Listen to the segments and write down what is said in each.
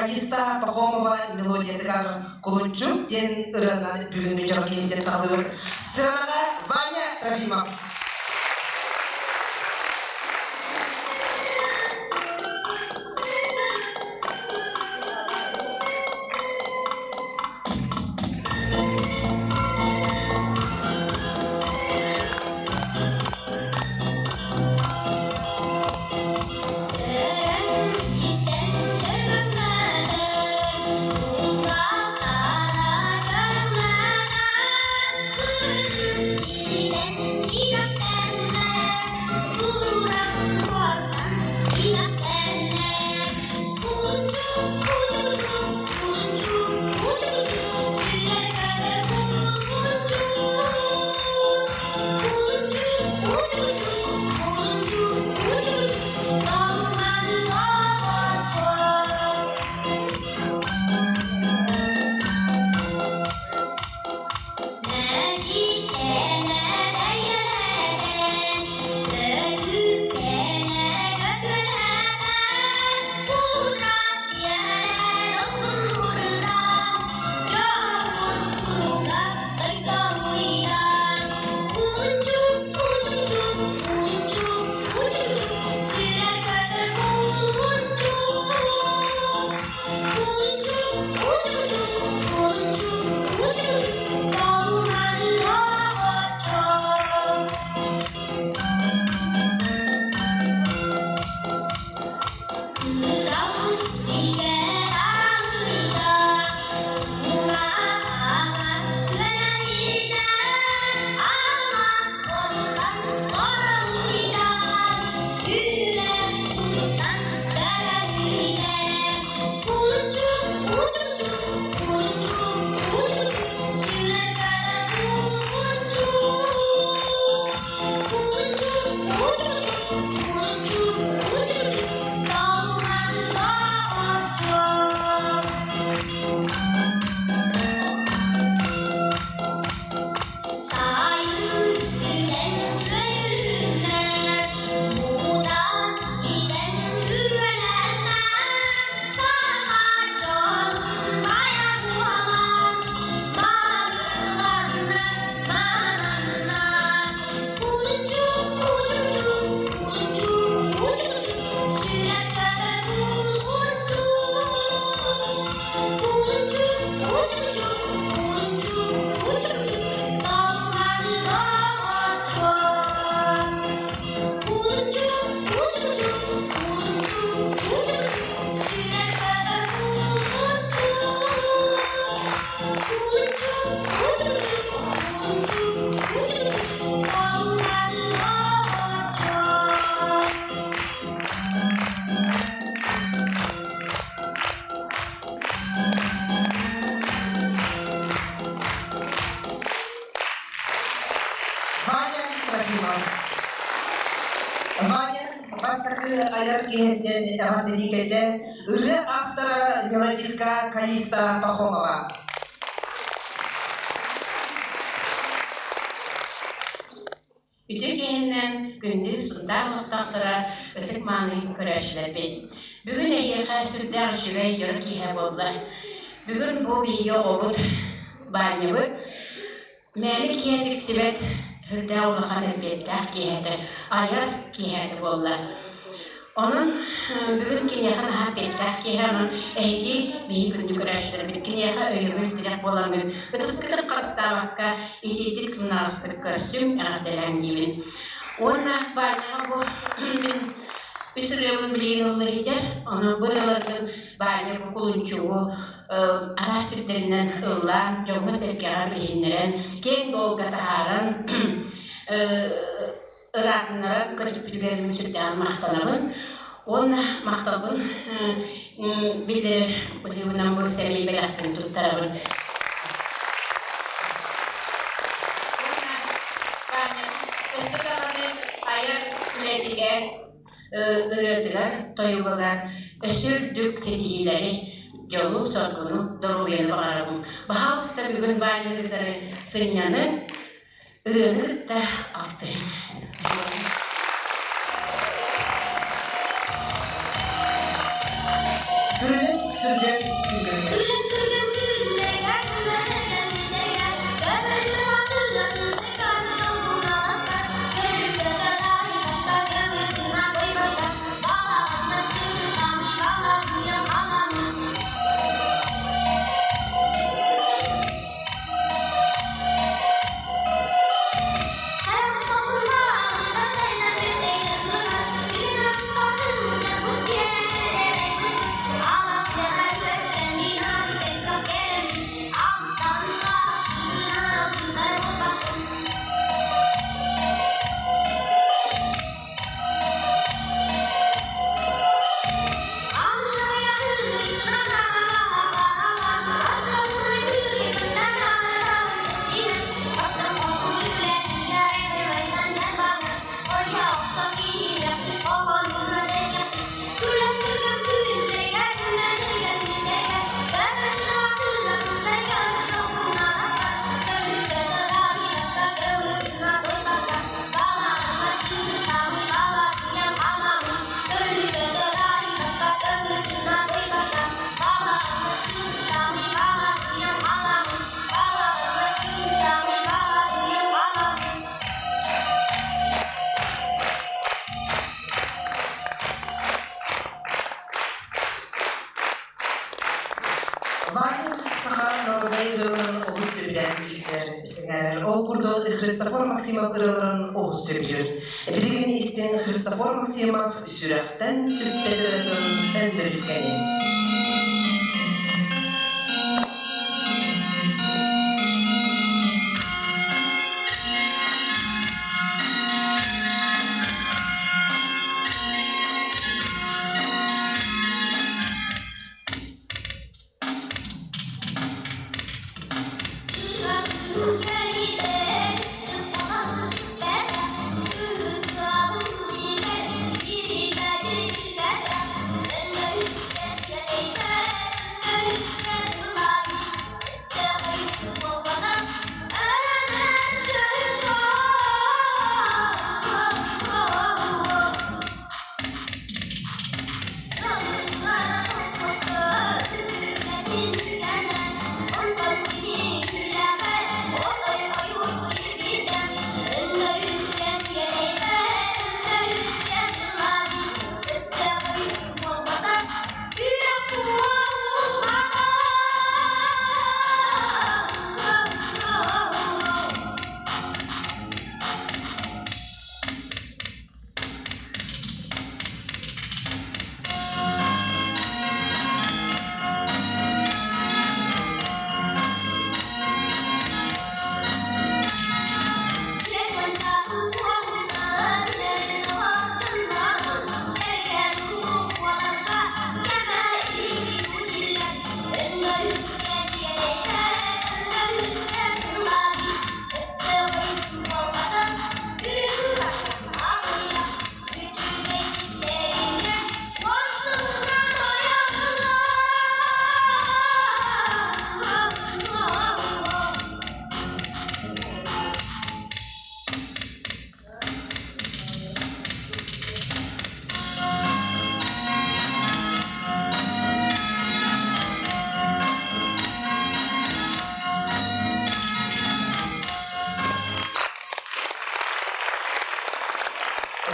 Калиста Пахомова мелодиятыгар Кулунчук диэн ырыанан бүгүҥҥү дьоро киһиттэн саҕалыыр сыанаҕа Ваня Трофимов. Көрөн-истэн көрбөҥҥөтө, улаатара дьарыҥнана, кыргыс сиринэн кирэхтэннэ, куран куотан кирэхтэннэ. Кулунчук, кучучук, кулунчук, кучучук, сүүрэр көтөр кулунчук. Кулунчук, кучучук, кулунчук, кучучук, Сүүрэр-көтөр кулунчук, кулунчук, учучук, кулунчук, учучук, долунан доҕоччук. Кыраус илгэ таҥыйда, муҥа-таҥас үөрэнидэ, алмаас оттон оролуйда, үүрэн куттан бөрөлүйдэ. Кулунчук, учучук, кулунчук, учучук, сүүрэр-көтөр кулунчук. Кулунчук, учучук, кулунчук, учучук, долунан доҕоччук. Сайын бүтэн күөлүнэ, муҥутас итэн үөлэнэ, саха дьонун хайа буолан, мааныланна, маананна. Кулунчук, кучучук, кулунчук, кучучук, сүүрэр-көтөр кулунчук. Кулунчук, кучучук, кулунчук, кучучук, долган доҕоччук. Кулунчук, кучучук, кулунчук, кучучук, сүүрэр-көтөр кулунчук. Кулунчук, кучучук, кулунчук, кучучук, долган доҕоччук. Ваня Трофимов. Ваня бастакы айар киһиттэн эҕэрдэлии кэллэ ырыа автора мелодистка Калиста Пахомова. Үтүө киһинэн күндү Сунтаар олохтоохторо ытык-мааны көрөөччүлэрбит! Бүгүн эһиэхэ сүрдээх үчүгэй дьоро киэһэ буолла. Бүгүн бу биһиги оҕобут Баанньабыт мээнэ киэһэ тиксибэт сүрдээх улахан эппиэттээх киэһэтэ, айар киэһэтэ буолла. Онон бүгүн киниэхэ наһаа эппиэттээх киэһэ, онон эһиги биһиги күндү көрөөччүлэрбит киниэхэ өйөбүл тирэх буоламмыт ытыскытын харыстаабакка итиитик сымнаҕастык көрсүҥ, эҕэрдэлээҥ диибин. Уонна Баанньаҕа бу мин үс ырыабын билигин ылла иһитэр, ону бу ырыаларгын Баанньа бу кулунчугу араас сирдэринэн ыллаан, дьоҥҥо-сэргэҕэ билиһиннэрэн, киэҥ дуолга таһааран ыраатыннаран көрдүппүтүгэр мин сүрдээҕин махтанабын уонна махталбын биллэрэр быһыыбынан бу сэмэй бэлэхпин туттарабын. Өссө даҕаны айар үлэтигэр, ырыатыгар, тойугугар өссө үрдүк ситиһиилэри, дьолу-соргуну, доруобуйаны баҕарабын. Баһаалыста бүгүн Ваня кытары сынньаныҥ, Ырыаны кытта алтыһыҥ. Күрүлэс түргэн. Ваня саха норуодунай ырыаларын олус сөбүлээн истэр, сэҥээрэр. Ол курдук Христофор Максимов ырыаларын олус сөбүлүүр. Билигин истиҥ Христофор Максимов сүрэхтэн сүппэт ырыатын өндөрүскэни.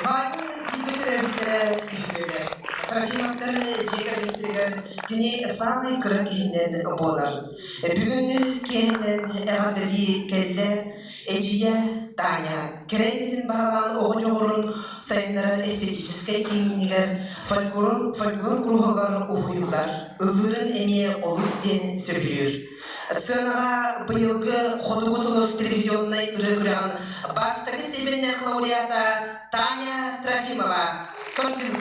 Ваня бииргэ төрөөбүттэрэ үһүөлэр. Трофимовтар дьиэ кэргэттэригэр кини саамай кыра киһинэн буолар. Бүгүн киэһэнэн эҕэрдэлии кэллэ эдьиийэ Таня. Кэрэ идэтин баһылаан оҕо дьоҕурун сайыннарар эстетическэй киинигэр фольклор, фольклор куруһугар уһуйуллар. Ыллыырын эмиэ олус диэн сөбүлүүр. Сыанаҕа быйылгы Хотугу сулус телевизионнай ырыа күрэҕин бастакы степеннээх лауреата Таня Трофимова. Көрсүҥ!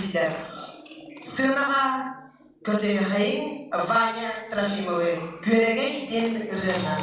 биллэр. Сыанаҕа көрдөһүөхэйиҥ Ваня Трофимовы Күөрэгэй диэн ырыанан.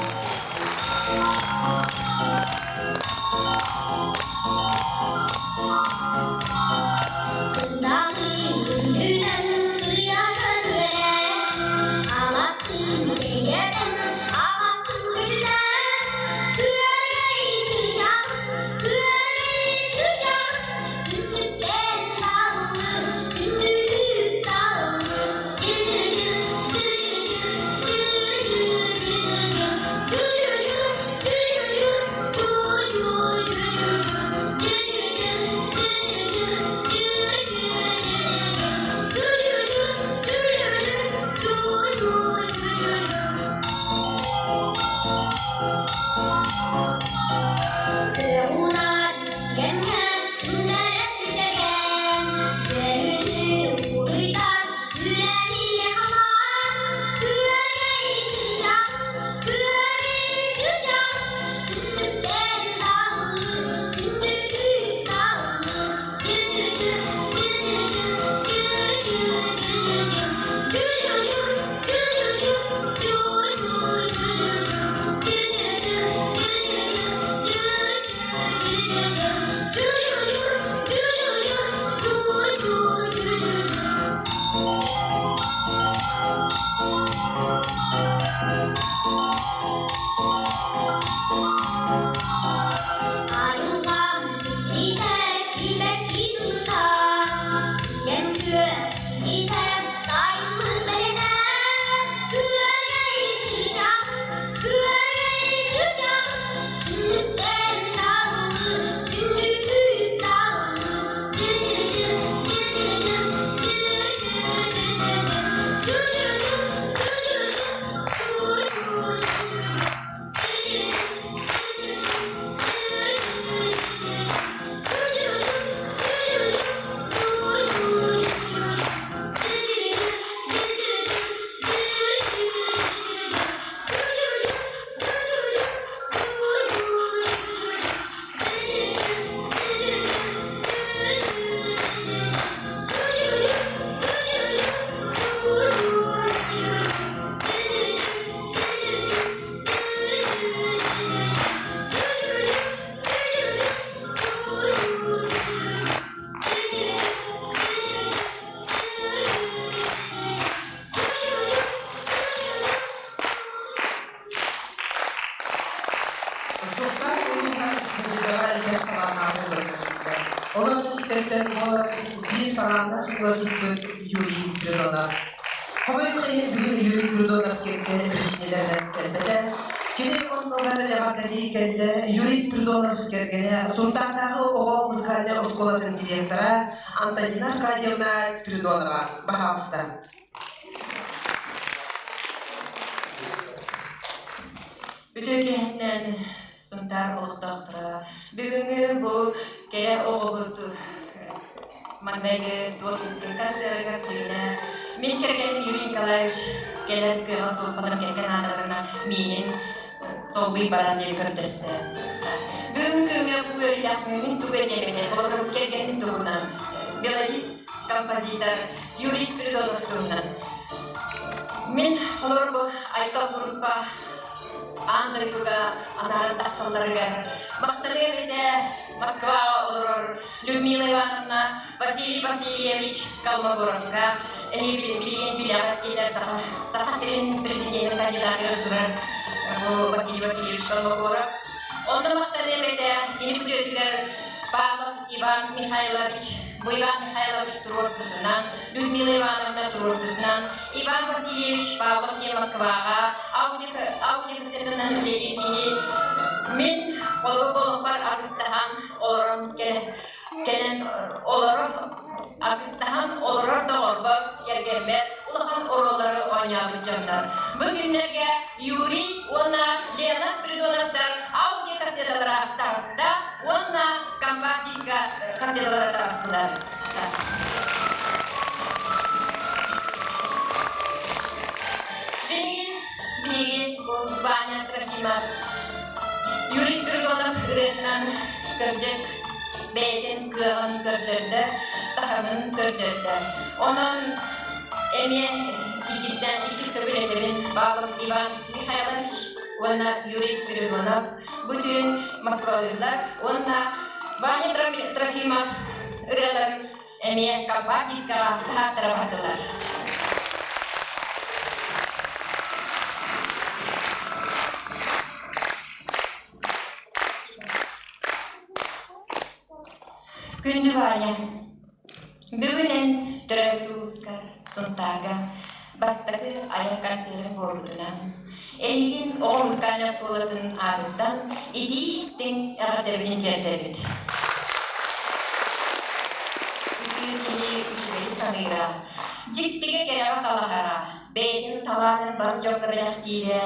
Сунтаар улууһа республикаҕа элбэх талааннаах ырытыылар. Олор истэриттэн буолар биир талааннаах фольклориспыт Юрий Спиридонов. Хомойуох иһин бүгүн Юрий Спиридонов кэккэ биричиинэлэринэн кэлбэтэ. Кини оннугар эҕэрдэлии кэллэ Юрий Спиридонов кэргэнэ Сунтаардааҕы оҕо музыкальнай оскуолатын директора Антонина Аркадьевна Спиридонова. Баһаалыста. Үтүө киэһэнэн Сунтаар олохтоохторо бүгүҥҥү бу кэрэ оҕобут маҥнайгы творческай концерыгар дьиҥинэ мин кэргэним Юрий Николаевич кэлэр кыаҕа суохпунан кэргэн аатырына миинин солбуй баран диэн көрдөстө. Бүгүн күҥҥэ бу үөрүүлээх мин тугу этиэм этэ, холобур кэргэним туһунан мелодист, композитор Юрий Спиридонов туһунан. Мин холобур бу Айтал группа аан дойдуга анааран тахсалларыгар махтаныам этэ Москваҕа олорор Людмила Ивановна, Василий Васильевич Колмогоровка эһиги билигин билэҕит диэтэ Саха, Саха сирин президенин кандидатыгар турар бу Василий Васильевич Колмогоров. Онно махтаныам этэ кини күтүөтүгэр Павлов Иван Михайлович, бу Иван Михайлович туруорсутунан, Людмила Ивановна туруорсутунан, Иван Васильевич Павлов диэн Москваҕа аудиокассетанан үлэлиир киһи мин холобур олохпор аргыстаһан олорон кэлэн олорор аргыстаһан олорор доҕорбор кэргэммэр улахан оруоллары оонньообут дьоннор. Бу күннэргэ Юрий уонна Лена Спиридоновтар аудиокассеталара таҕыста уонна компакт-диска кассеталара таҕыстылар. Билигин биһиги бу Ваня Трофимов Юрий Спиридонов ырыатынан кырдьык. бэйэтин кыаҕын көрдөрдө, таһымын көрдөрдө. Онон эмиэ иккистээн иккис төгүл этэбин Павлов Иван Михайлович уонна Юрий Спиридонов бу түүн Москвалыыллар уонна Ваня Трофимов ырыаларын эмиэ компакт-дискаҕа таһааттара бардылар. Күндү Ваня, бүгүн эн төрөөбүт улууска Сунтаарга бастакы айар концерын буолбутунан, эйигин оҕо музыкальнай оскуолатын аатыттан итии-истиҥ эҕэрдэбитин тиэрдэбит. Үтүө киһи үчүгэйи саныыра, дьиктигэ кэрэҕэ талаһара, бэйэтин талаанын бар дьоҥҥо бэлэхтиирэ,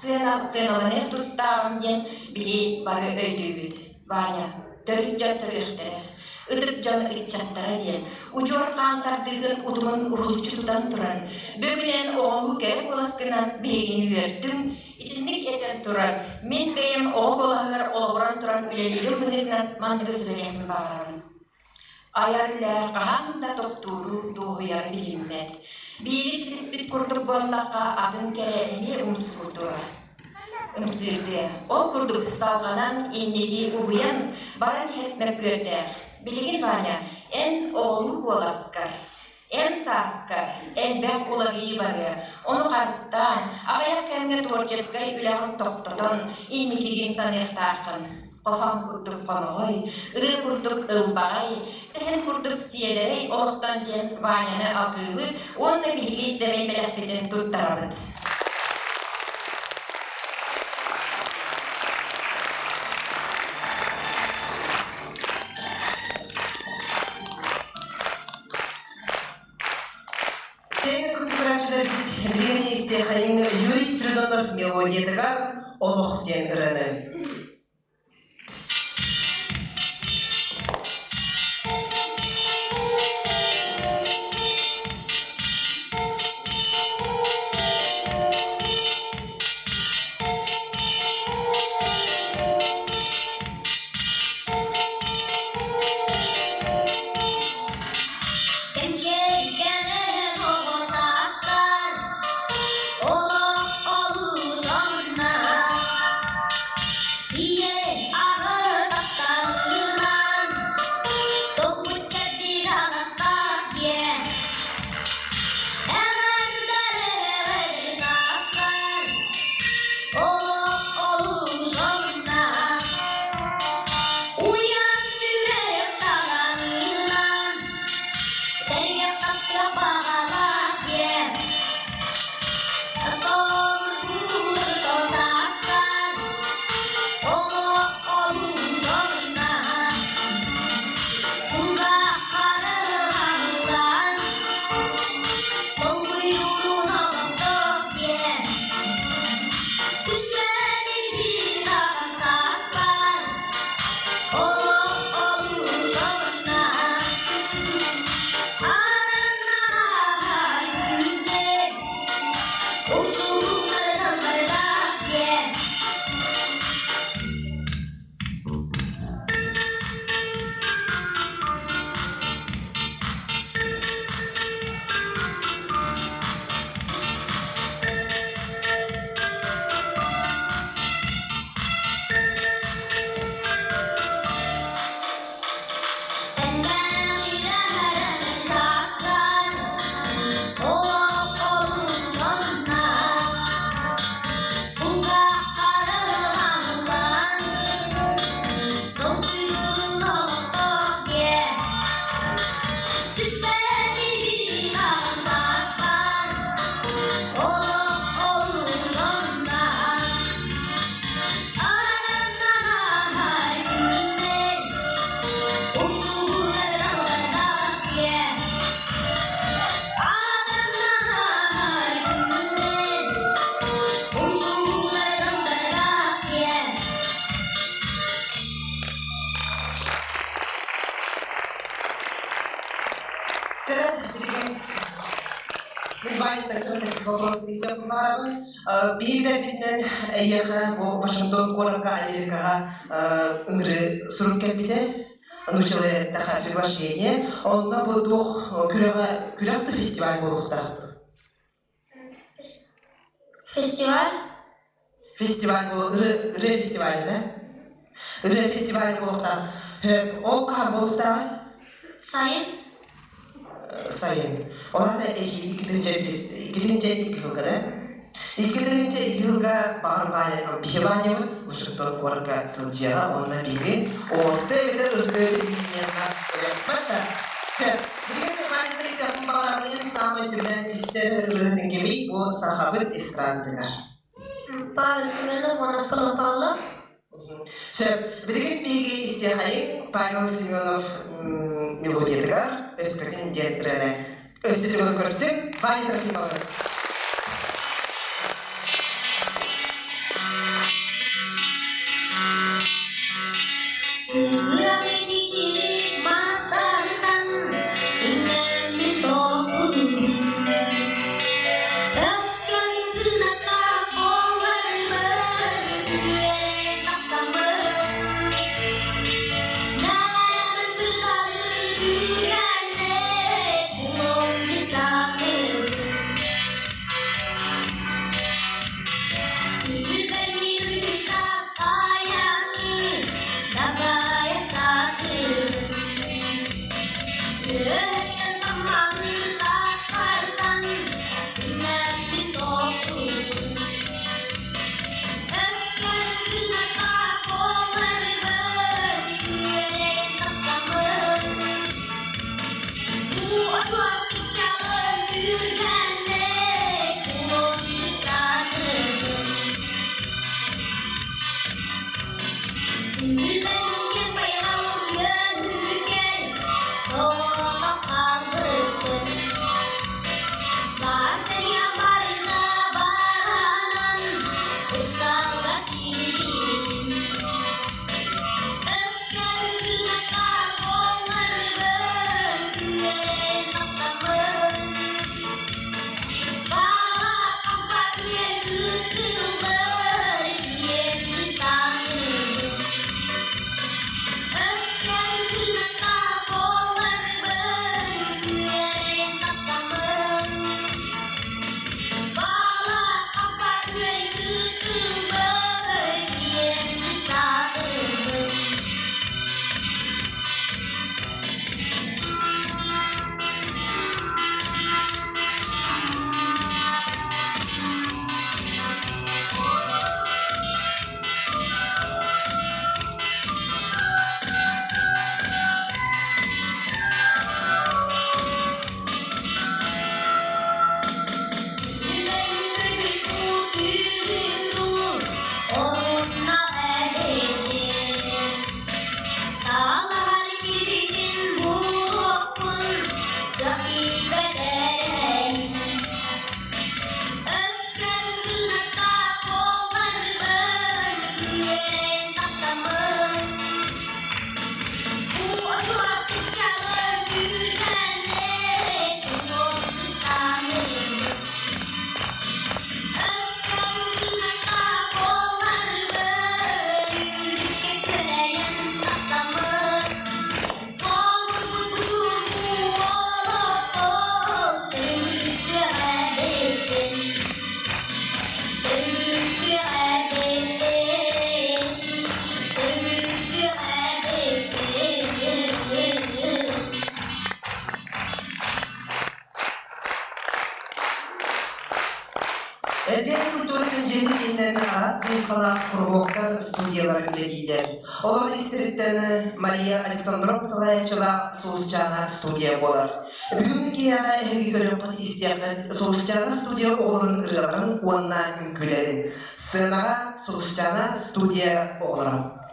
сыаналаныах тустааҕын диэн биһи бары өйдүүбүт. Ваня, төрүт дьон төрүөхтэрэ, ытык дьон ыччаттара диэн удьуор хаан тардыытын утумун уһулуччу тутан туран, бүгүнэн оҕолуу кэрэ куоласкынан биһигини үөртүҥ, итинник этэн туран, мин бэйэм оҕо куолаһыгар олоҕуран туран үлэлиирим быһыытынан манныгы сүбэлиэхпин баҕарабын. Айар үлэ хаһан да тохтууру дуоһуйары билиммэт. Биири ситиспит курдук буоллахха, атын кэрэ эмиэ умсугутуо, ымсыырдыа. Ол курдук салҕанан инники угуйан баран иһэр мөккүөрдээх. Билигин, Ваня, эн оҕолуу куоласкар, эн сааскар элбэх уларыйыы барыа. Ону харыстаан, аҕыйах кэмҥэ творческай үлэҕин тохтотон, инникигин саныахтааххын. Хоһоон курдук хомоҕой, ырыа курдук ылбаҕай, сэһэн курдук сиэдэрэй олохтон диэн Ваняны алгыыбыт уонна биһиги сэмэй бэлэхпитин туттарабыт. Сен күн көрөөччүлэрбит билигин истиэхэйиҥ Юрий Спиридонов мелодиятыгар «Олох» диэн ырыаны. Кэнчээри оҕо сааскар олох олус омуннаах, ийэ аҕа тапталынан толбут чэбдик аҕастаах диэн эҕэрдэлэр сааскар олох олус омуннаах, уйан сүрэх талаанынан сэргэх таптыах баҕалаах диэн Оторгуурто сааскар олох олус омуннаах, кулгаах харыһаллан толкуйдуурун олохтоох диэн түспэт илии сааскар олох олус омуннаах, араннаһар күннэр умсулҕаннарынан бардаах диэн. Сааскар олох олус омуннаах, кулгаахтары толкуйдуурун олохтоох диэн түспэт илии сааскар олох олус омуннаах, араннанаһар күннэр умсугутар диэн араннанаһар күннэр умсугутар диэн. Чэ, билигин мин баайыттан вопрос ыйытыах баарабын. Биирдэрбитинэн эйиэхэ бу Вашингтон куоракка Америкаҕа ыҥырыы сурук кэлбитэ. Нууччалыы эттэххэ приглашение. Онно бу туох күрэҕэ күрэх да фестиваль буолуохтаах. Фестиваль? Фестиваль буол ырыа фестиваль да? Ырыа фестиваль буолуохтаах. Ол хаһан буолуохтааҕый? Сайын. Сайын. Ол аата эһиил 2002 сылга да? 2002 сылга баҕар биһи Ванябыт Вашингтон куоракка сылдьыаҕа уонна биһиги орто эбэтэр ырдыы телевидениеҕа көрүөхпэт да. Сөп. Билигин Ваняны ыйытыахпын баҕарабын саамай сөбүлээн истэр ырыаһытын кимий бу сахабыт эстрадатыгар? Павел Семенов уонна Соло Павлов. Сөп. Билигин биһиги истиэхэйиҥ Павел Семенов мелодиятыгар «Өскөтүн» диэн ырыаны. Өссө төгүл көрсүҥ, Ваня Трофимовы. Кыыран итирик мастартан иҥэммин тохпугун Өскөн кынатта буоларбын үөрэн тахсаммын Наарамын кырдалы үүргэннэк булуом дии саныыбын Эргиэн культуратын дьиэтин иһинэн араас хайысхалаах куруһуоктар, студиялар үлэлииллэр. Олор истэриттэн Мария Александрова салайааччылаах Сулусчаана студия буолар. Бүгүҥҥү киэһэҕэ эһиги көрүөххүт истиэххит Сулусчаана студия оҕолорун ырыаларын уонна үҥкүүлэрин. Сценаҕа Сулусчаана студия оҕолоро.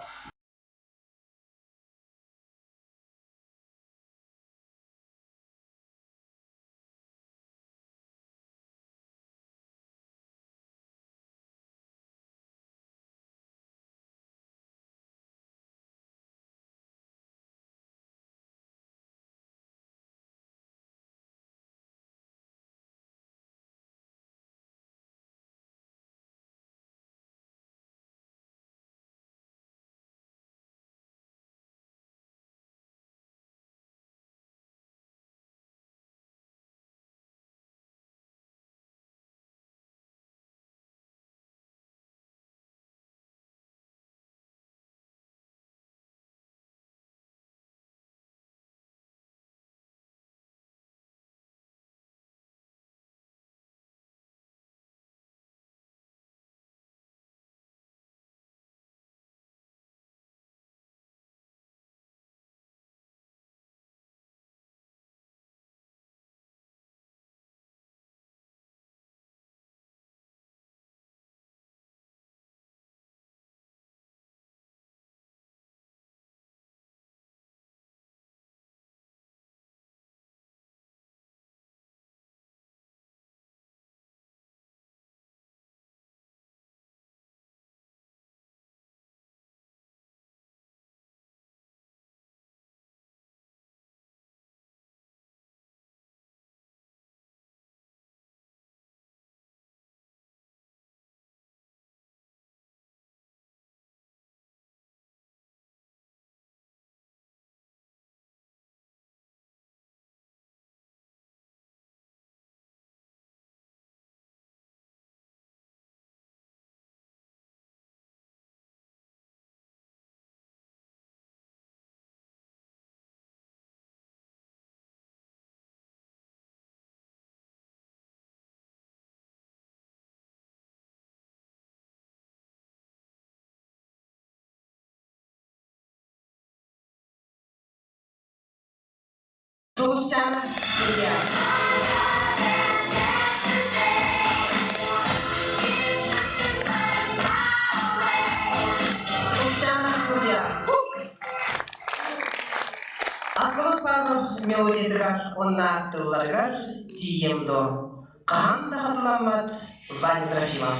Сулусчаана Илья. Сулусчаана Илья. Асылык Павлов мелодиятыгар уонна тылларыгар тиийиэм дуо? Хаһан да хатыламмат Ваня Трофимов.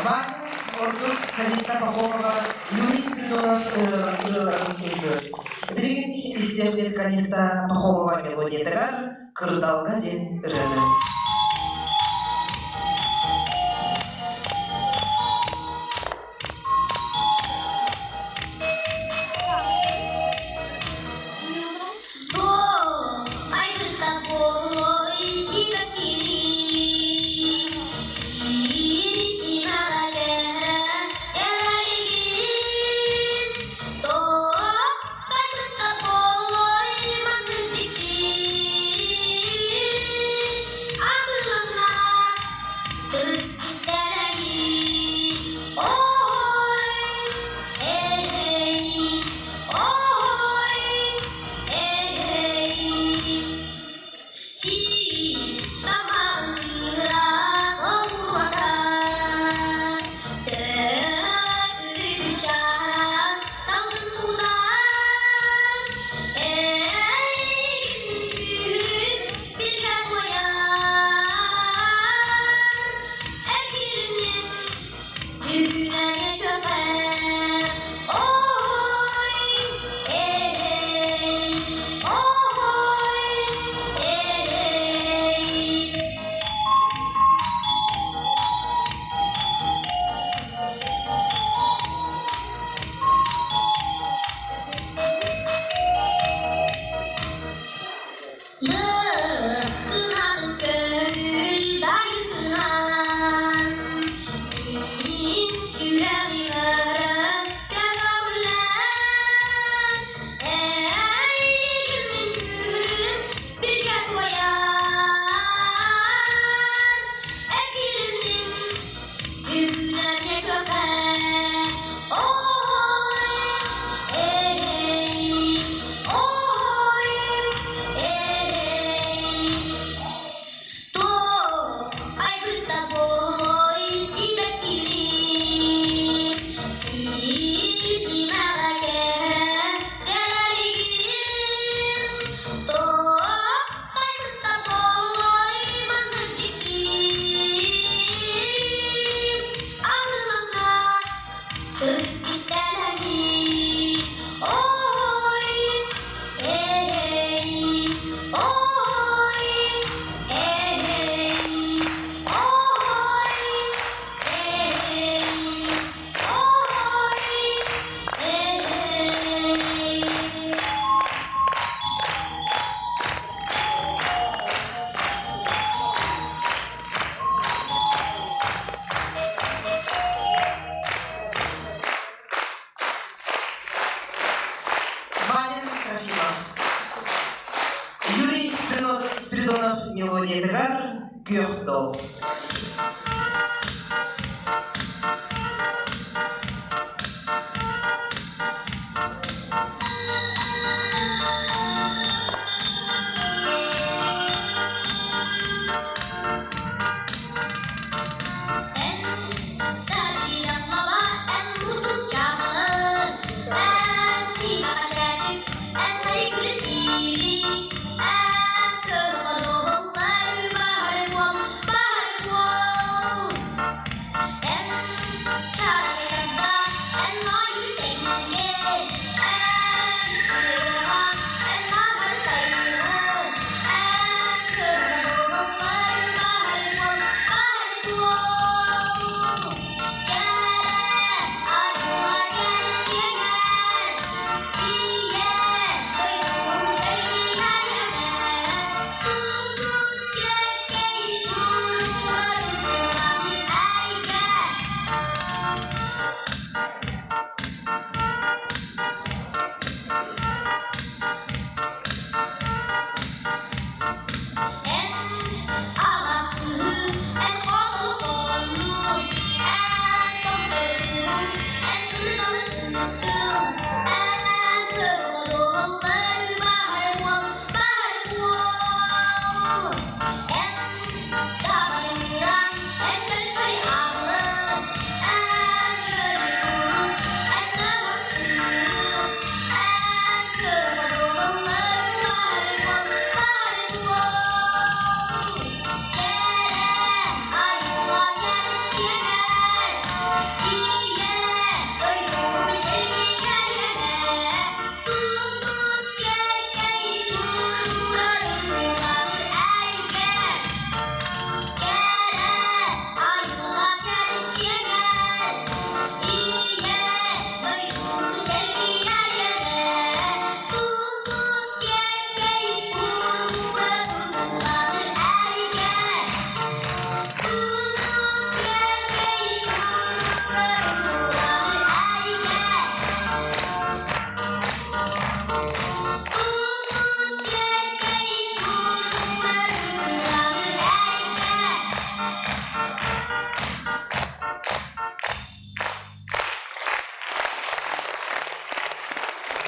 Ваня ордук Калиста Пахомова Юрий Спиридонов ырыаларын ыллыыр. Билигин истиэхпит Калиста Пахомова мелодиятыгар «Кырдалга» диэн ырыаны. Ваня Трофимов. Юрий Спиридонов мелодиятыгар «Күөх дол».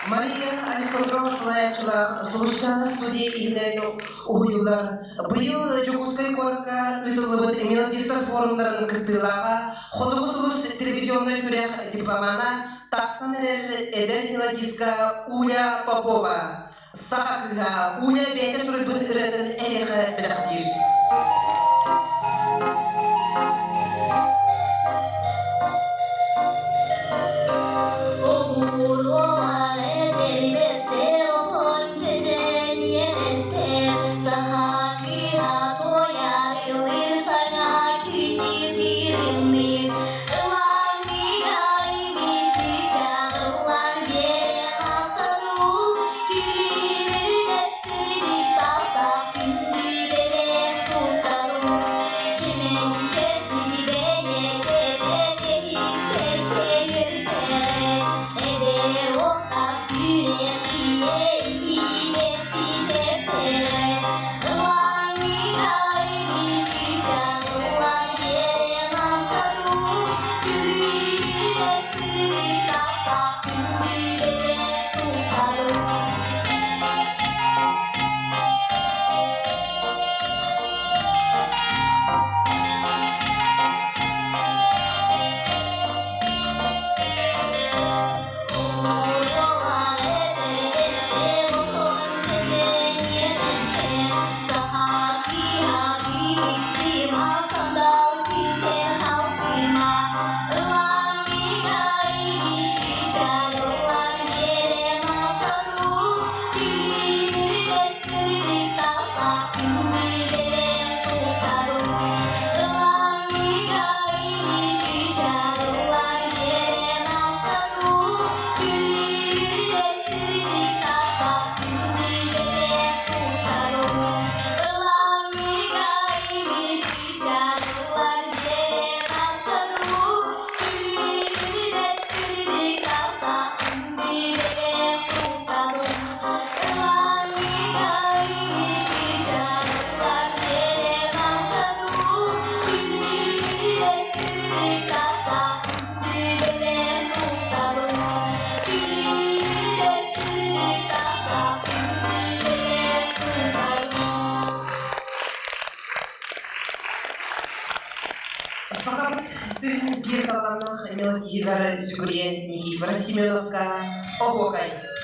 Мария Александрова салайааччылаах Сулусчаана студия иһинэн уһуйуллар. Быйыл Дьокуускай куоракка ыытыллыбыт мелодистар форумнарын кыттыылааҕа Хотугу сулус телевизионнай күрэх дипломана тахсан эрэр эдэр мелодистка Уля Попова. Саха кыыһа Уля бэйэтэ суруйбут ырыатын эһиэхэ бэлэхтиир. Эдэр охта сүрэх мелодиһыгар сүгүрүйэн Никифор Семеновка оһуокай. Ыраахтан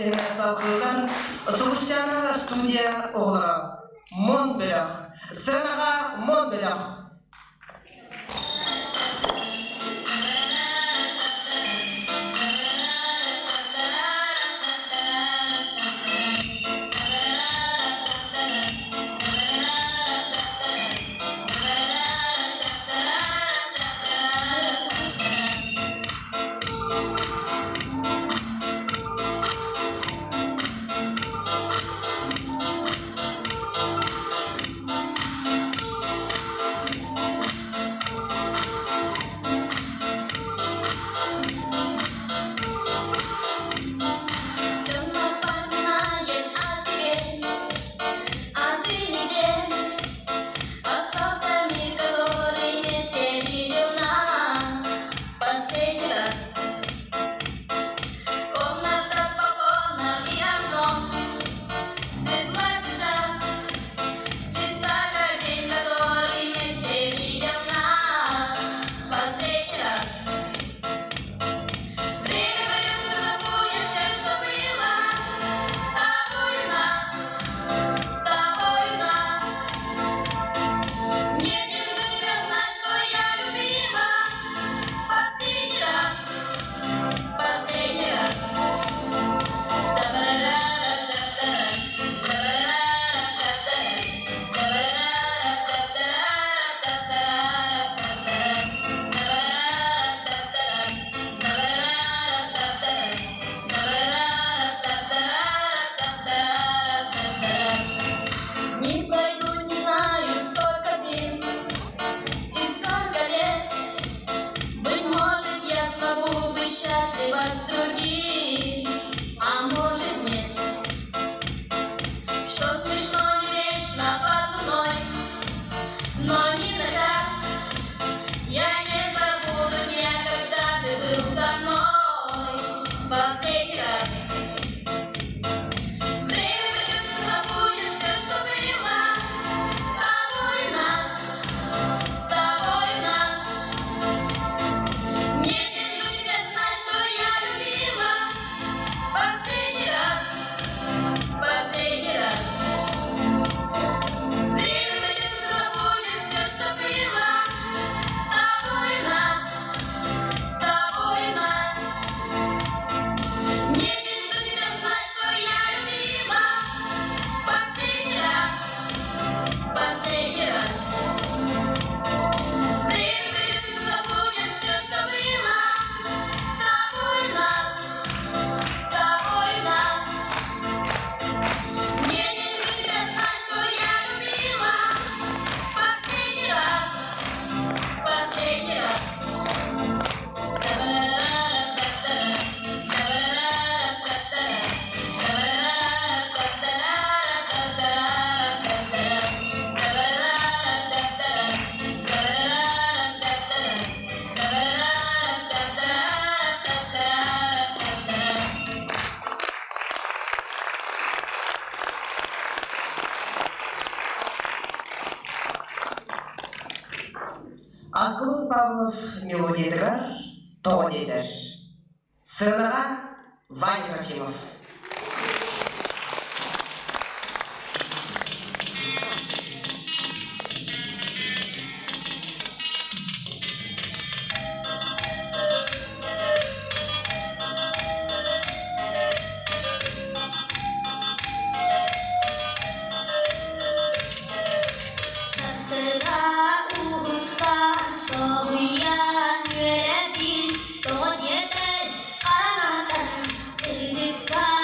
Тэрээһини салгыылар Сулусчаана студия оҕолоро Мон бөлөх. Сценаҕа Мон бөлөх. Все напоминает о тебе, а ты нигде. Остался мир, который вместе видел нас последний раз. Комната с балконом и окном светла сейчас, чиста, как день, который вместе видел нас последний раз. Время пройдет, и ты забудешь все, что было с тобой у нас, с тобой у нас. Нет, не нужно тебя знать, что я любила последний раз, последний раз. Не пройдут, не знаю, сколько зим и сколько лет. Быть может, я смогу быть счастлива с другим, а может нет. Что смешно не вечно под луной, но ни на час я не забуду дня, когда ты был со мной последний раз. Время придет, и ты забудешь все, что было с тобой у нас, с тобой у нас. Нет, не нужно тебе знать, что я любила последний раз, последний раз. Время придет, и ты забудешь все, что было с тобой у нас, с тобой у нас. Нет, не нужно тебе знать, что я любила последний раз, последний раз. Время придет, и ты забудешь все, что было с тобой у нас, с тобой у нас. Нет, не нужно тебе знать, что я любила последний раз, последний раз. Аскылын Павлов мелодиятыгар тоҕо диэтэр. Сыанаҕа Ваня Трофимов. Сарсыга уһуктан соһуйан үөрэбин, тоҕо диэтэр хараҥаттан сырдыкка.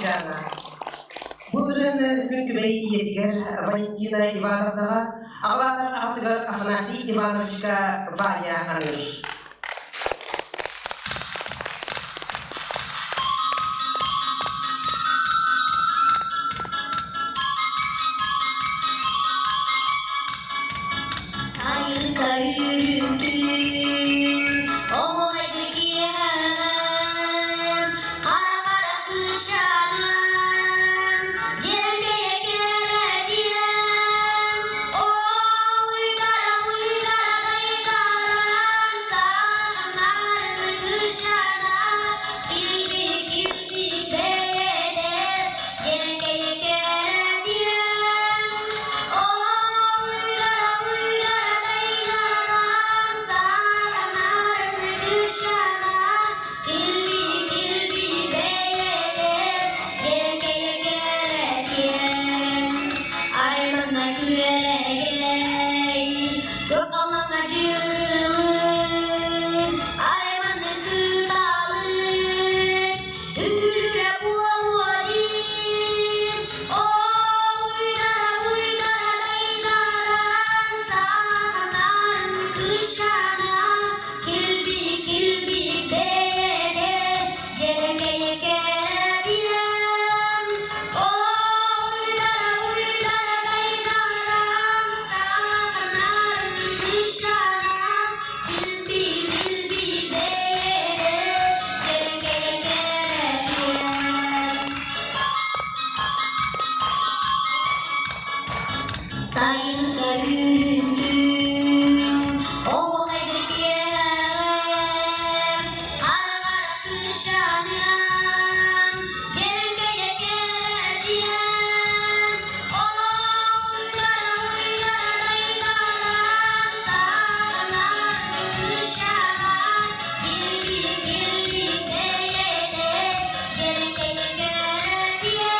Кыысчаана. Бу ырыаны күн күбэй ийэтигэр Валентина Ивановнаҕа, аҕалаанар аҕатыгар Афанасий Ивановичка Ваня аныыр. Сайылыкка үүрүктүүн, оһуохайды киэһэм, хара-хара кыысчааным, дьэргэйэ кэрэтиэм, оо, уйгара, уйгара дайгаран, саҕанарын кыысчаана, килбик-килбик бэйэлэр, дьэргэйэ кэрэтиэм, Аймана күөрэгэй, көхалаҥа дьырылын, айманы кыталык, Үҥкүүлүүрэ буолуо диир, Оо, уйгара, дайдаран, саҕанарын кыысчаана, килбик-килбик бэйэтэ, дьэрэкэйэ кэрэтиэн. Оо, уйгара, дайдаран, саҕанарын кыысчаана, килбик-килбик бэйэтэ, дьэрэкэйэ кэрэтиэн. Сайынка үүрүндүн, оһуохайды киэһэҕэр, хара-хара кыысчааныам, дьэрэкэйэ кэрэтиэн, Оо, уйгара, дайдаран, саҕанар кыысчаана, килбик-килбик бэйэтэ, дьэрэкэйэ кэрэтиэн,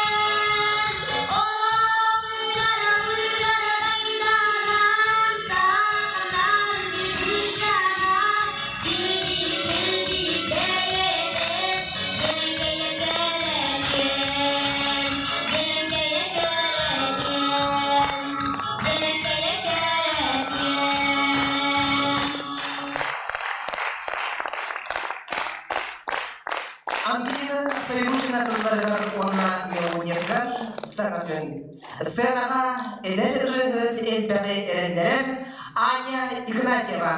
Ангелина Файрушина тылларыгар уонна мелодиятыгар саҥа күн. Сценаҕа эдэр ырыаһыт элбэҕи эрэннэрэр Аня Игнатьева.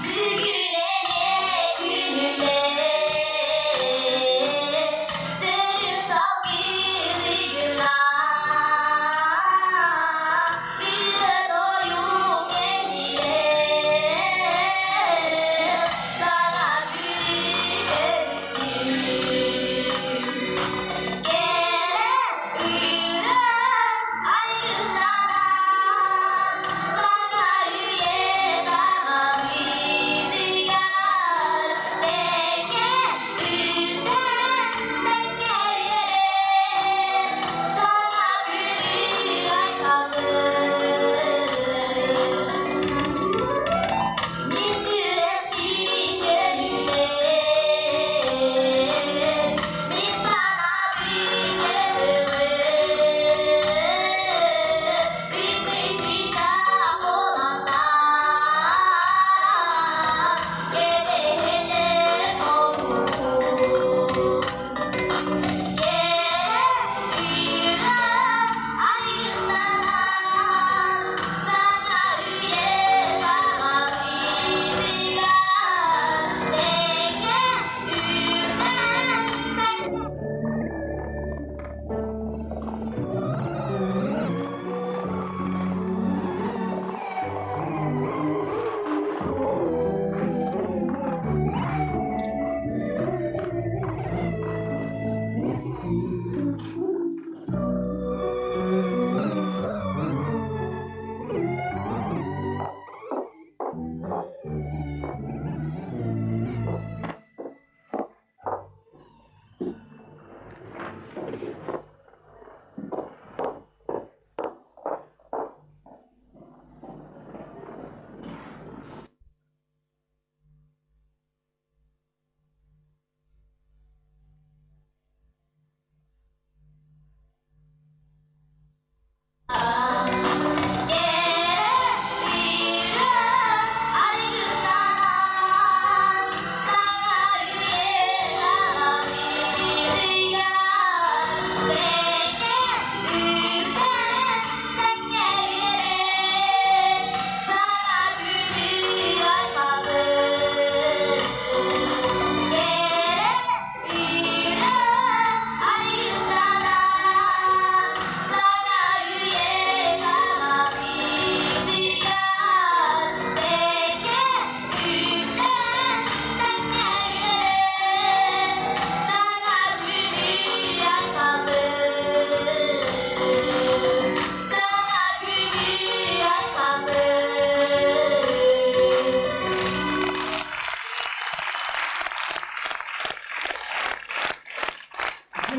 Бүгүн күнүнэ сөрүн салгыыгына үйэ тойук кэлиэ.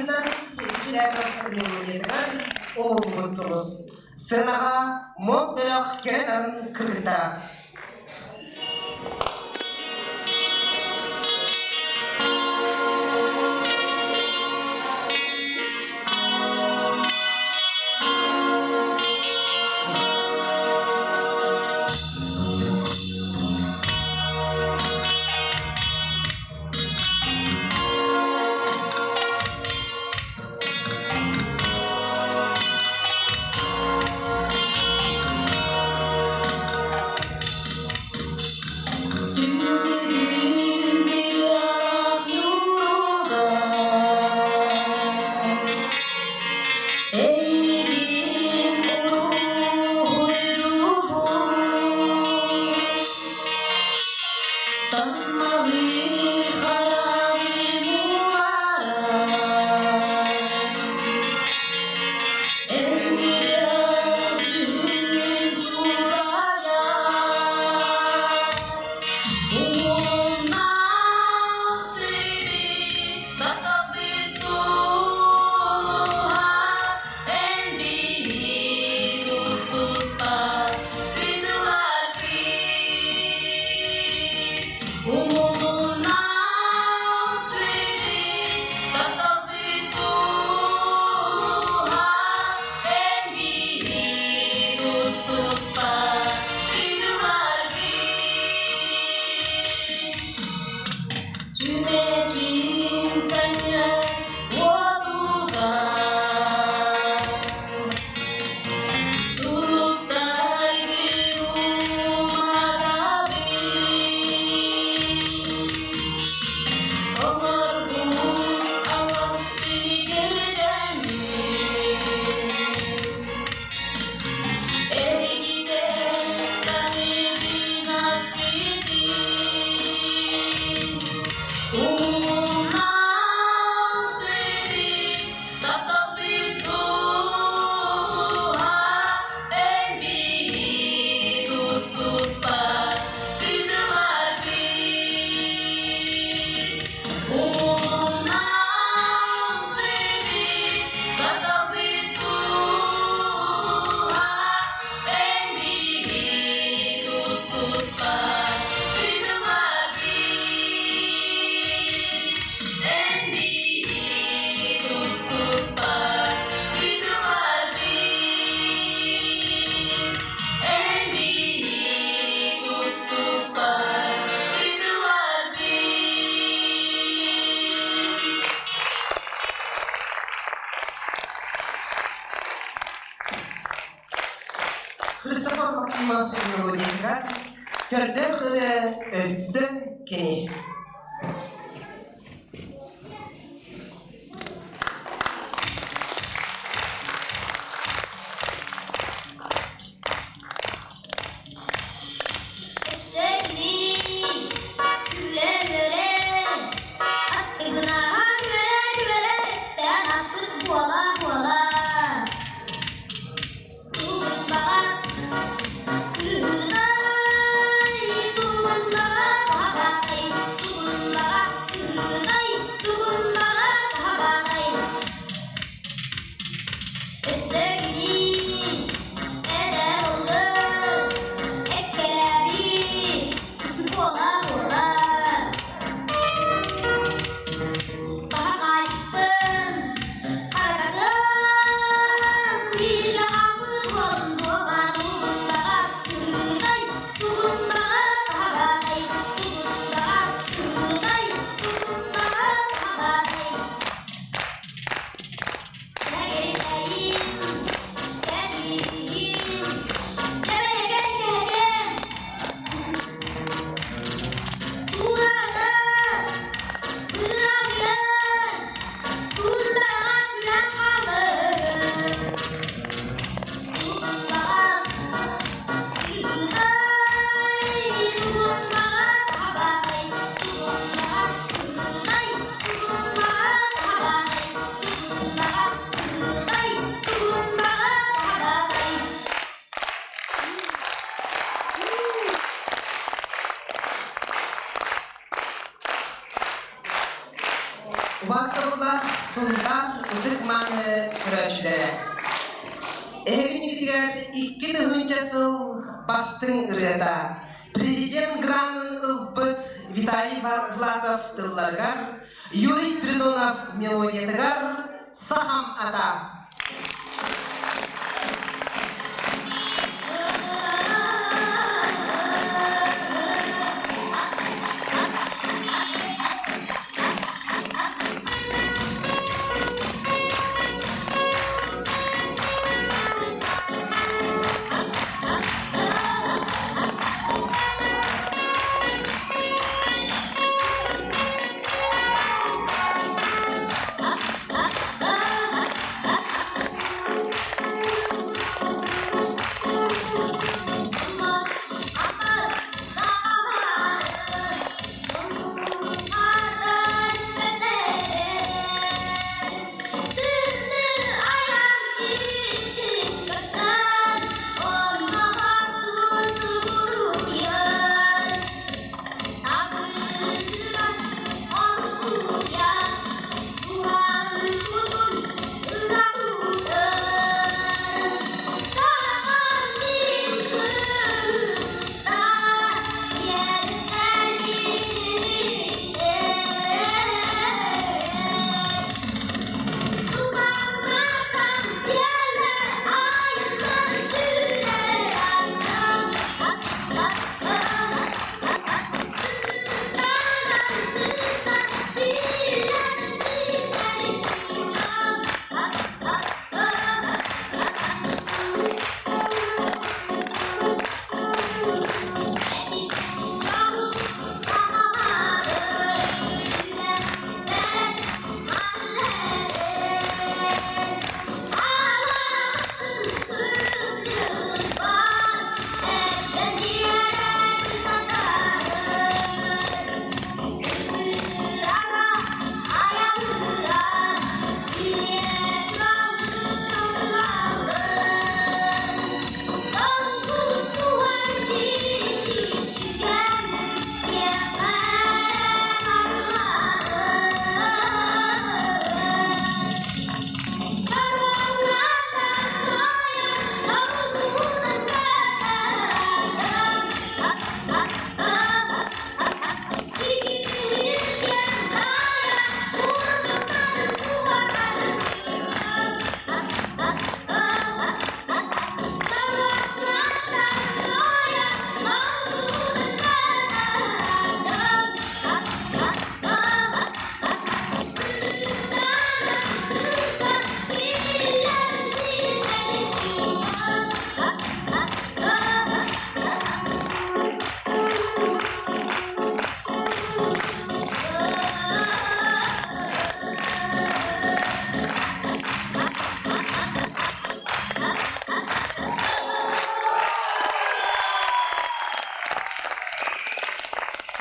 Анна Чиряков мелодиятыгар уһуллубут сулус. Сыанаҕа мод бөлөх кэрэ нарын кыргыттара. Христофор Максимов мелодиятыгар көрдөөх ырыа өссө кини. ытык-мааны көрөөччүлэрэ! Эһигинигитигэр 2000 сыл бастыҥ ырыата Президент гранын ылбыт Виталий Власов тылларыгар, Юрий Спиридонов мелодиятыгар «Сахам ата».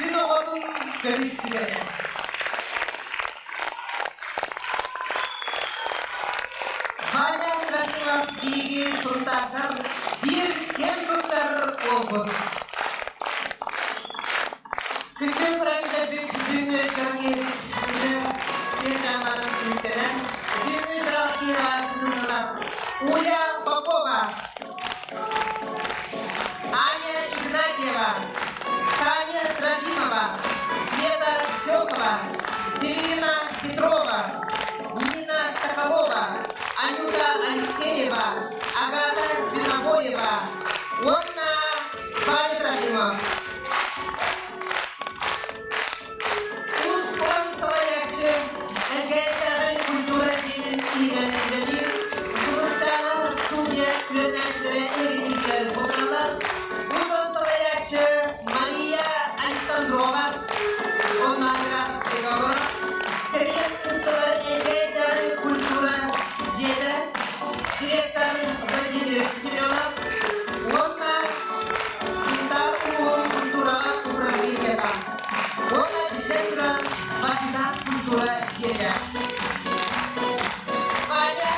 Күн оҕотун көмүс түгэнэ. Ваня Трофимов биһиги Сунтаардар биир киэн туттар уолбут. Күндү көрөөччүлэрбит бүгүҥҥү дьоро киһибит үлэ түмүктэнэн бүгүҥҥү дьоро киһиэхэ кытыннылар Уля Попова, Аня Игнатьева, Таня Трофимова, Света Сёкова, Селина Петрова, Нина Соколова, Анюта Алексеева, Агата Свинобоева уонна Ваня Трофимов. Уус-уран салайааччы НГТ-ҕэ культура киинин иһинэн үлэлиир Сулусчаана студия үөрэнээччилэрэ эһигиниитигэр бутуналлар. Уус-уран салайааччы Мария Александрова онлайн-графическайга олорор. Тэрийэн ыыттылар НГТ-ҕэ культура дьиэтэ, директор Владимир Семенов уонна Сунтаар улууһун культураҕа управлениета уонна биллэн турар Партизан культура дьиэтэ. Ваня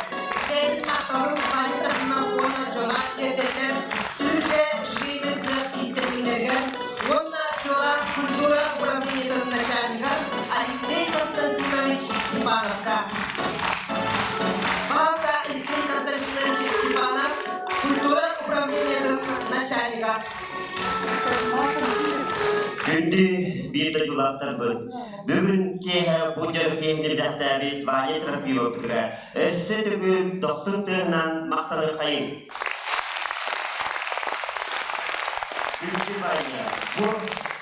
бэйэтин махталын Ваня Трофимов уонна дьоно тиэрдэллэр Түһүлгэ швейный цех иистэнньэҥнэригэр уонна чуолаан культура управлениетын начальнигар Алексей Константинович Степановка. Күндү биир дойдулаахтарбыт, бүгүн киэһэ бу дьоро киэһэни бэлэхтээбит Ваня Трофимовпытыгар өссө төгүл дохсун тыаһынан махтаныаххайыҥ! Күндү Ваня, бу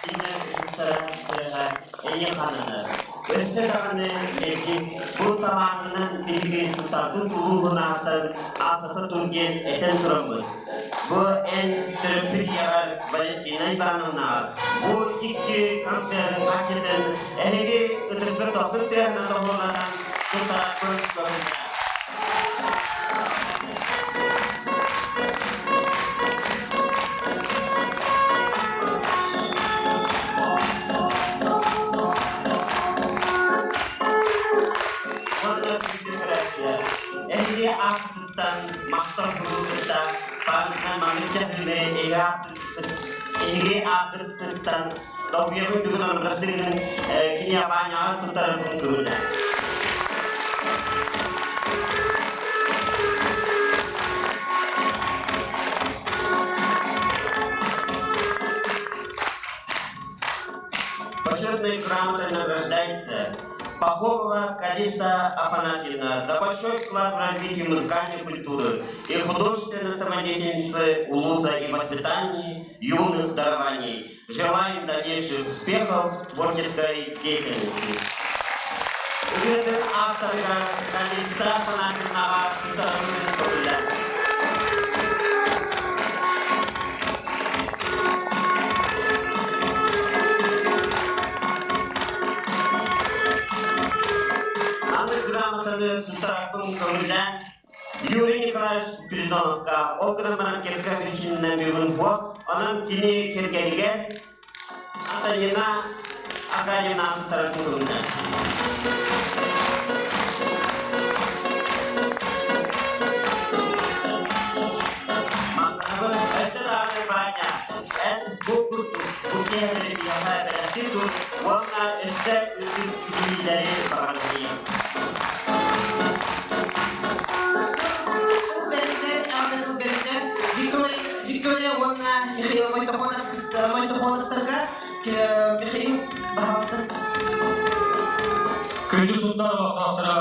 иннэ устара тыаһа эйиэхэ ананар. Өссө даҕаны мэлдьи бу талааҥҥынан биһиги сутарбыт улууһун ааттан аатата тур диэн этэн тураммыт. Бу эн төрөппүт ийэҕэр Валентина Ивановнаҕа бу икки концерын харчытын эһиги ытыскыт дохсун тыаһынан доҕуһуоллатан туттарарбын көҥүллээ. Уонна күндү көрөөччүлэр, эһиги ааккытыттан махтал буруйу кытта памятнай маннык чаһыыны эһиги ааккытыттан долгуйабын бүгүн Арассыыйаны киниэхэ туттарарбын көҥүллээ. Почетной грамотой награждается Пахомова Калиста Афанасьевна за большой вклад в развитие музыкальной культуры и художественной самодеятельности улуса и воспитании юных дарований. Желаем дальнейших успехов в творческой деятельности. Үгүөтүн авторыгар Калиста Афанасьевнаҕа туттарабытын көҥүллээ. Аны грамотаны туттарарбын көҥүллээн Юрий Николаевич Спиридоновка ол гынан баран кэргэ причинынан бүгүн суох, онон кини кэргэнигэр Антонина Аркадьевна туттарарбын көҥүллээн. Махтанабын өссө даҕаны Ваня, эн бу курдук бу киэһэлэри биһиэхэ бэлэхтии тур уонна өссө үрдүк ситиһиилэри баҕарабын. Виктория, Виктория уонна Михаил Мойтохоновтарга Михаил баһалсын. Күндү сунтар олохтоохторо,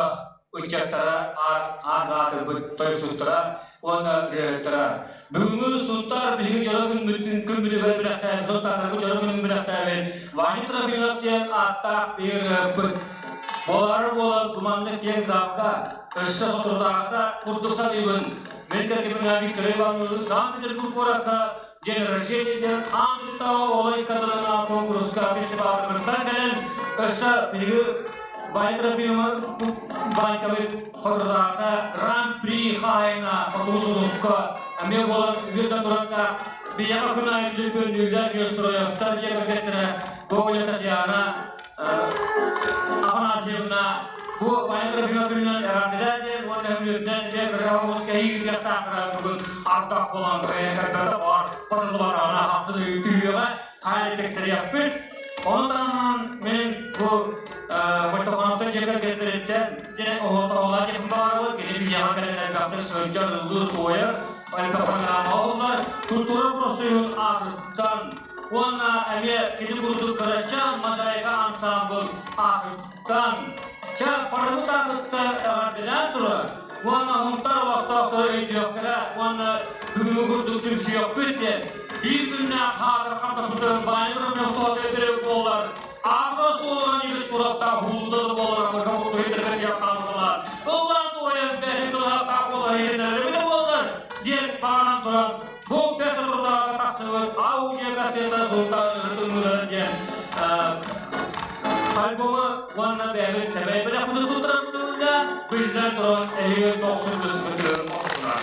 ыччаттара, аан аатырбыт тойсуттара уонна ырыаһыттара. Бүгүҥҥү Сунтаар биһиги дьоро күммүтүн күммүтүгэр бэлэхтээбит, Сунтаартарга дьоро күнүн бэлэхтээбит Ваня Трофимов диэн ааттаах биир ырыаһыппыт. Буолаары буолан бу маннык киэҥ залга өссө соторутааҕыта курдук саныыбын. Мин кэргэмминээн Виктория Ивановналыын Санкт-Петербург куоракка день рождения диэн аан дойдутааҕы оҕолор иккардыларынан куонкуруска фестивалга кыттан кэлэн өссө биһиги Ваня Трофимов Ванькабыт Хордоотааҕыта Гран-при хаһаайына Хотугу сулуска эмиэ буолан үөрдэн турардаах биһиэхэ күн аайы түлүпүөннүүллэр Неустроевтар дьиэ кэргэттэрэ Гоголя Татьяна Афанасьевна бу Ваня Трофимов күнүнэн эҕэрдэлээ диэн уонна үөрдэн эмиэ кыра оҕус кэһии ыытыахтаахтара бүгүн ардах буолан кыайан баар батыллыбатаҕына хассын түһүөҕэ хаайы тиксэриэхпит. Ону таһынан мин бу Мойтохоновтар дьиэ кэргэттэриттэн диэн оһуохтаһуулаах диэхпин баҕарабын. Кини биһиэхэ кэлэн элбэхтик сылдьар, ыллыыр, туойар, элбэх программа оһоллор. Культура профсоюһун аатыттан уонна эмиэ кини курдук кырачаан мозаика ансаамбыл аатыттан чэ барыбыт аатыттан эҕэрдэлээн турар уонна Һунтар олохтоохторо өйдүөхтэрэ уонна бүгүҥҥү курдук түмсүөхпүт диэн биир күннээх хаатыр хантасытын Ваня Трофимов буоллар Аҕа суолунан үгүс кураптаах уулута да буолар амырга курдук этэрбэтигэр хаалбатылар. Ыллаан туойан бэйэтин тылыһахтаах буолар иһитиннэрэрэ буоллар диэн баҕаран туран бу бэс отурдааҕы тахсыбыт аудио кассета султан ырытыҥныылара диэн альбомы уонна бэйэбит сэмэй бэлэхпитин туттарабытыгар биллэн туран эһиги дохсун кыспытыгар охсуна.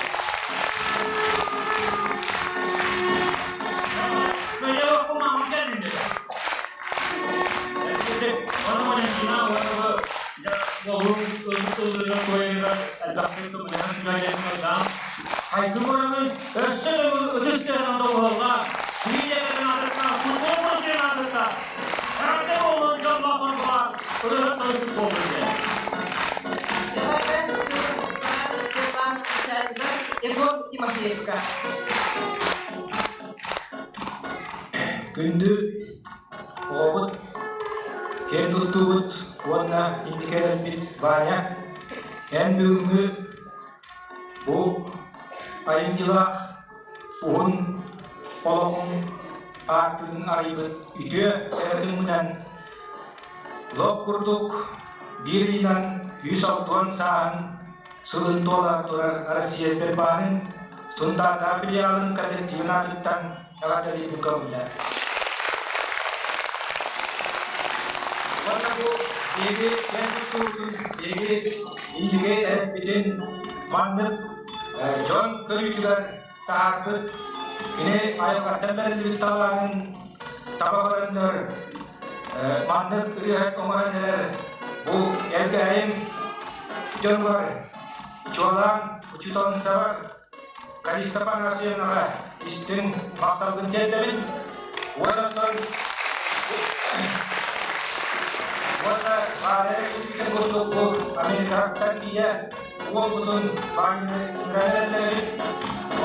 Өссө төгүл ытыс тыаһынан доҕуһуоллаах, биир аатыттан, футбол аатыттан, эҕэрдэ буоллун дьоллоох соргулаах ырыаһыт тойсук буоллун диэн. Егор Тимофеевка. Күндү оҕобут, киэн туттуубут уонна инники эрэлбит Ваня, эн бүгүҥҥү бу айымньылаах уһун олоҕуҥ аартыгын арыйбыт үтүө кэрэ лоп курдук биир ыйынан 160 сааһын сылын туола турар Россия Сбербаанын Сунтаардаа филиалын коллективын аатыттан эҕэрдэлиибин көҥүлэ. Уонна бу биһиги киэн туттуубутун, биһиги инники эрэлбитин маннык дьон көрүүтүгэр таһаарбыт кини айылҕаттан бэриллибит талаанын таба көрөннөр маннык ырыаһыт оҥорон эрэр бу Элгээйим дьонугар чуолаан учууталынсабар Калиста Панасьевнаҕа истиҥ махталбын тиэрдэбин уонна уонна Варя Республикатын курдук бу Америкаттан тиийэ уолбутун Ваняны ыҥыран эрэллэр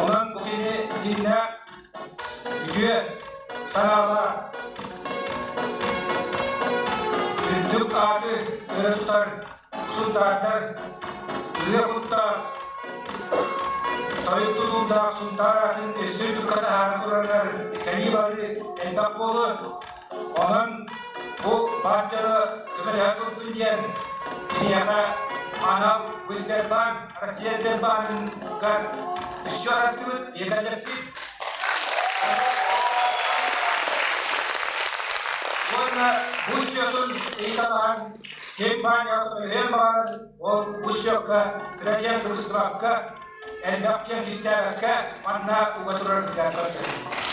Онон бу кини дьиҥнээх үтүө санаалаах үрдүк ааты өрө тутар сунтаардар ырыа куттаах тойук тутуурдаах Сунтаар аатын өссө үрдүккэ таһаара турарыгар кэлии барыы элбэх буолуо. Онон бу партияны көмөлөһө турдун диэн киниэхэ анал Сбербанк, Россия Сбербааныгар үсчү арастыбыт, биэкэллэппит. Уонна бу счетун ыйыталаһан ким Ваня көмөлөһүөн баҕарар, ол бу счекка кыра диэн кыбыстыбакка, элбэх диэн кистээбэккэ манна уга турарбытыгар көрдөһөбүт.